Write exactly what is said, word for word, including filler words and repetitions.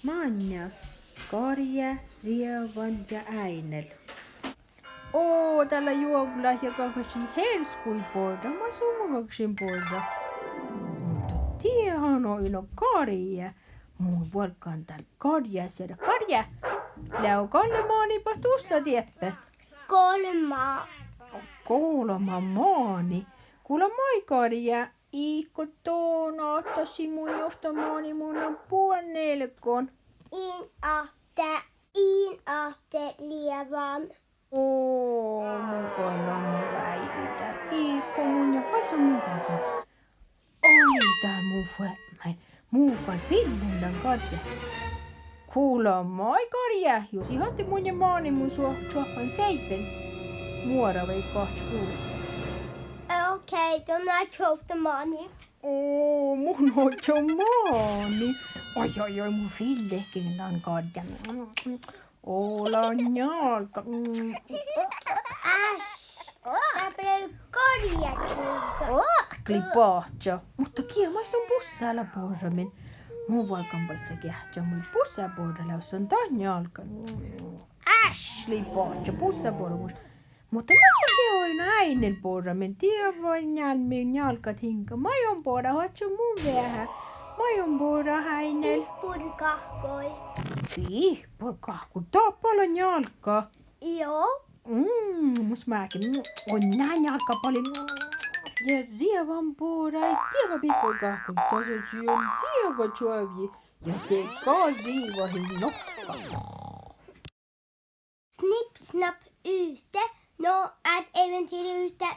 Mánás, garjá, rievan ja áinel. Ó, dál lea juovllat ja galggašii helskkui borrat, maid su mun galggašin borrat. Muhto die han oidno garjá. Mun vuolggan dál garjá sierrat. Garjá! Leago galle máni bat dusla dieppe? Golbma. Golbma máni. Gula maid, garjá. Iigo don ahte sii mun ovtta máni, mun lean buot nelgon. In ahte, in ahte rievan. Ó, mun goit lean váivi dál. Iigo mun ja, maid son mun galggan? Oidal mun fuobmái. Mun gal fillen dan garjá. Gula maid, garjá, jus it ahte munnje máni, mun čuo-, čuohpan seibben. Muora vai gahča gula. Okei, don ožžot ovtta máni. Ó, mun ožžon máni. Oi, oi, oi, mun fillejin dan garjá. Ó, lea njálggat. Mm. Áš, dál lea garjá čilgga. Lei báhča. Muhto gii maid son bussá leat borramin? Mun vuolggan baissa geahččat maid bussá borrat leat, son dat njálggat. Áš, lei báhča, bussá borramin. Muhto maid lea oidno áinel borramin? Dievva njálmmi, njálggat hiŋgga. Maid on borrat, oaččo mun veahá. Maid on borrat, áinel? Ii bure gahkui. Ii bure gahkui. Dáppe lea njálggat. Joo. Mm, mus máhkkin. Oi, na njálggat balli. Ja rievan borrat, dievva bit bure gahkui. Dasa sii dievva čuovji. Ja de gal riivahii nohkkat. Snipp, snapp, ute. Nå er eventyret ute.